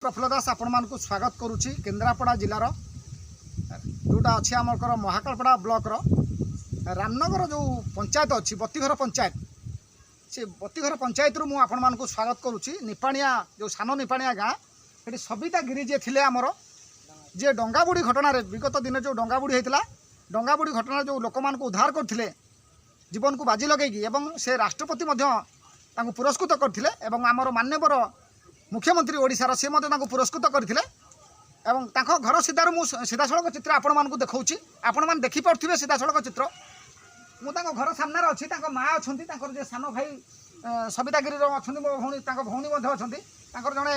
ପ୍ରଫୁଲ୍ଲ ଦାସ ଆପଣମାନଙ୍କୁ ସ୍ୱାଗତ କରୁଛି। କେନ୍ଦ୍ରାପଡ଼ା ଜିଲ୍ଲାର ଯେଉଁଟା ଅଛି ଆମର ମହାକାଳପଡ଼ା ବ୍ଲକର ରାମନଗର ଯେଉଁ ପଞ୍ଚାୟତ ଅଛି, ବତିଘର ପଞ୍ଚାୟତ, ସେ ବତିଘର ପଞ୍ଚାୟତରୁ ମୁଁ ଆପଣମାନଙ୍କୁ ସ୍ୱାଗତ କରୁଛି। ନିପାଣିଆ ଯେଉଁ ସାନ ନିପାଣିଆ ଗାଁ, ସେଠି ସବିତା ଗିରି ଯିଏ ଥିଲେ ଆମର, ଯିଏ ଡଙ୍ଗାବୁଡ଼ି ଘଟଣାରେ, ବିଗତ ଦିନରେ ଯେଉଁ ଡଙ୍ଗାବୁଡ଼ି ହେଇଥିଲା, ଡଙ୍ଗାବୁଡ଼ି ଘଟଣାରେ ଯେଉଁ ଲୋକମାନଙ୍କୁ ଉଦ୍ଧାର କରିଥିଲେ ଜୀବନକୁ ବାଜି ଲଗେଇକି ଏବଂ ସେ ରାଷ୍ଟ୍ରପତି ମଧ୍ୟ ତାଙ୍କୁ ପୁରସ୍କୃତ କରିଥିଲେ ଏବଂ ଆମର ମାନ୍ୟବର ମୁଖ୍ୟମନ୍ତ୍ରୀ ଓଡ଼ିଶାର ସେ ମଧ୍ୟ ତାଙ୍କୁ ପୁରସ୍କୃତ କରିଥିଲେ। ଏବଂ ତାଙ୍କ ଘର ସିଧାରୁ ମୁଁ ସିଧାସଳଖ ଚିତ୍ର ଆପଣମାନଙ୍କୁ ଦେଖାଉଛି। ଆପଣମାନେ ଦେଖିପାରୁଥିବେ ସିଧାସଳଖ ଚିତ୍ର। ମୁଁ ତାଙ୍କ ଘର ସାମ୍ନାରେ ଅଛି। ତାଙ୍କ ମା ଅଛନ୍ତି, ତାଙ୍କର ଯେ ସାନ ଭାଇ ସବିତା ଗିରିର ଅଛନ୍ତି, ମୋ ଭଉଣୀ, ତାଙ୍କ ଭଉଣୀ ମଧ୍ୟ ଅଛନ୍ତି, ତାଙ୍କର ଜଣେ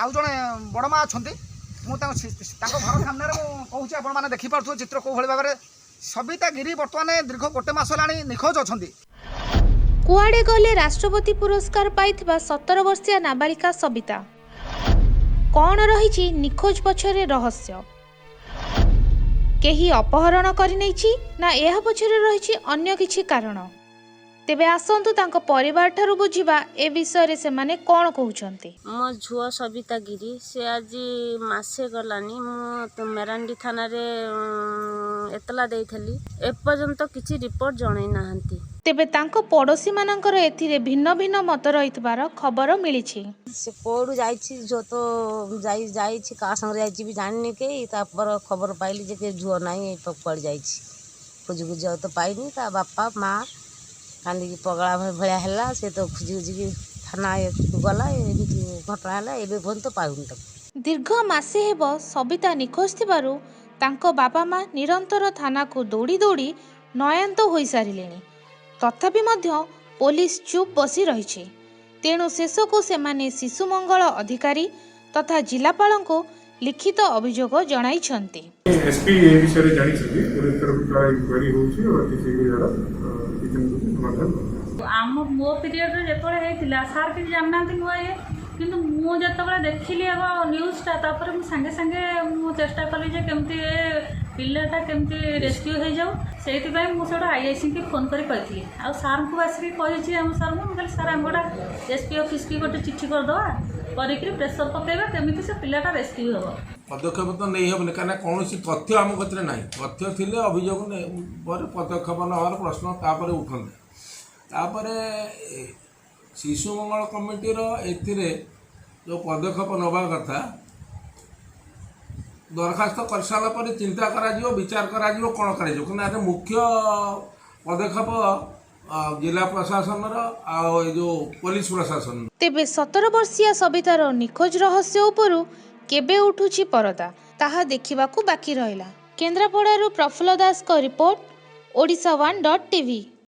ଆଉ ଜଣେ ବଡ଼ ମା ଅଛନ୍ତି। ମୁଁ ତାଙ୍କ ଘର ସାମ୍ନାରେ ମୁଁ କହୁଛି, ଆପଣମାନେ ଦେଖିପାରୁଥିବେ ଚିତ୍ର କେଉଁଭଳି ଭାବରେ ସବିତା ଗିରି ବର୍ତ୍ତମାନ ଦୀର୍ଘ ଗୋଟେ ମାସ ହେଲାଣି ନିଖୋଜ ଅଛନ୍ତି। କୁଆଡ଼େ ଗଲେ ରାଷ୍ଟ୍ରପତି ପୁରସ୍କାର ପାଇଥିବା 17 ବର୍ଷୀୟା ନାବାଳିକା ସବିତା? କ'ଣ ରହିଛି ନିଖୋଜ ପଛରେ ରହସ୍ୟ? କେହି ଅପହରଣ କରିନେଇଛି ନା ଏହା ପଛରେ ରହିଛି ଅନ୍ୟ କିଛି କାରଣ? ତେବେ ଆସନ୍ତୁ ତାଙ୍କ ପରିବାରଠାରୁ ବୁଝିବା ଏ ବିଷୟରେ ସେମାନେ କ'ଣ କହୁଛନ୍ତି। ମୋ ଝିଅ ସବିତା ଗିରି, ସେ ଆଜି ମାସେ ଗଲାନି। ମୁଁ ତ ମେରାଣ୍ଡି ଥାନାରେ ଏତଲା ଦେଇଥିଲି, ଏପର୍ଯ୍ୟନ୍ତ କିଛି ରିପୋର୍ଟ ଜଣେଇ ନାହାନ୍ତି। ତେବେ ତାଙ୍କ ପଡ଼ୋଶୀମାନଙ୍କର ଏଥିରେ ଭିନ୍ନ ଭିନ୍ନ ମତ ରହିଥିବାର ଖବର ମିଳିଛି। ସେ କୋଉଠୁ ଯାଇଛି, ଝିଅ ତ ଯାଇଛି, କାହା ସାଙ୍ଗରେ ଯାଇଛି ବି ଜାଣିନି କେହି। ତାପରେ ଖବର ପାଇଲି ଯେ କି ଝିଅ ନାହିଁ, କୁଆଡ଼େ ଯାଇଛି। ଖୋଜି ଖୋଜି ଆଉ ତ ପାଇନି। ତା ବାପା ମା କାନ୍ଦିକି ପଗଳା ଭଳିଆ ହେଲା। ସେ ତ ଖୋଜି ଖୋଜିକି ଥାନା ଗଲା। ଏମିତି ଘଟଣା ହେଲା, ଏବେ ପର୍ଯ୍ୟନ୍ତ ପାଉନି ତାକୁ। ଦୀର୍ଘ ମାସେ ହେବ ସବିତା ନିଖୋଜ ଥିବାରୁ ତାଙ୍କ ବାପା ମା ନିରନ୍ତର ଥାନାକୁ ଦୌଡ଼ି ଦୌଡ଼ି ନୟାନ୍ତ ହୋଇସାରିଲେଣି। ତଥାପି ମଧ୍ୟ ପୋଲିସ ଚୁପ୍ ବସି ରହିଛି। ତେଣୁ ଶେଷକୁ ସେମାନେ ଶିଶୁ ମଙ୍ଗଳ ଅଧିକାରୀ ତଥା ଜିଲ୍ଲାପାଳଙ୍କୁ ଲିଖିତ ଅଭିଯୋଗ ଜଣାଇଛନ୍ତି। ଏସ୍ପି ଏ ବିଷୟରେ ଜାଣିଛନ୍ତି। ପୋଲିସ ତରଫରୁ ତାର ଇନକ୍ୱାରି ହେଉଛି ଆଉ ଅତି ଶୀଘ୍ର ଏହାର କିଛି ନା କିଛି ସମାଧାନ ହେବ। ମୋ ପିରିୟଡ଼ରେ ଯେତେବେଳେ ହେଇଥିଲା, ସାର୍ କିଛି ଜାଣିନାହାନ୍ତି, ନୂଆ ଇଏ। କିନ୍ତୁ ମୁଁ ଯେତେବେଳେ ଦେଖିଲି ଆଗ ନ୍ୟୁଜ୍ଟା, ତାପରେ ମୁଁ ସାଙ୍ଗେ ସାଙ୍ଗେ ମୁଁ ଚେଷ୍ଟା କଲି ଯେ କେମିତି ଏ ପିଲାଟା କେମିତି ରେସ୍କ୍ୟୁ ହେଇଯାଉ। ସେଇଥିପାଇଁ ମୁଁ ସେଇଠୁ ଆଇଆଇସିକି ଫୋନ୍ କରି କହିଥିଲି ଆଉ ସାର୍ଙ୍କୁ ଆସିକି କହିଛି ଆମ ସାର୍ଙ୍କୁ। ମୁଁ କହିଲି, ସାର୍, ଆମେ ଗୋଟେ ଏସ୍ ପି ଅଫିସ୍କି ଗୋଟେ ଚିଠି କରିଦେବା, କରିକିରି ପ୍ରେସର୍ ପକାଇବା, କେମିତି ସେ ପିଲାଟା ରେସ୍କ୍ୟୁ ହେବ। ପଦକ୍ଷେପ ତ ନେଇ ହେବନି, କାହିଁକିନା କୌଣସି ତଥ୍ୟ ଆମ କତିରେ ନାହିଁ। ତଥ୍ୟ ଥିଲେ ଅଭିଯୋଗ ପରେ ପଦକ୍ଷେପ ନେବାର ପ୍ରଶ୍ନ ତାପରେ ଉଠନ୍ତା। ତାପରେ ଶିଶୁ ମଙ୍ଗଳ କମିଟିର ଏଥିରେ ଯେଉଁ ପଦକ୍ଷେପ ନେବା କଥା, ଦରଖାସ୍ତ କରିସାରିଲା ପରେ ଚିନ୍ତା କରାଯିବ, ବିଚାର କରାଯିବ, କ'ଣ କରାଯିବ। କିନ୍ତୁ ଏଥିରେ ମୁଖ୍ୟ ପଦକ୍ଷେପ ଜିଲ୍ଲା ପ୍ରଶାସନର ଆଉ ଏ ଯେଉଁ ପୋଲିସ ପ୍ରଶାସନ। ତେବେ 17 ବର୍ଷୀୟା ସବିତାର ନିଖୋଜ ରହସ୍ୟ ଉପରୁ କେବେ ଉଠୁଛି ପରଦା, ତାହା ଦେଖିବାକୁ ବାକି ରହିଲା। କେନ୍ଦ୍ରାପଡ଼ାରୁ ପ୍ରଫୁଲ୍ଲ ଦାସଙ୍କ report, Odisha one dot TV.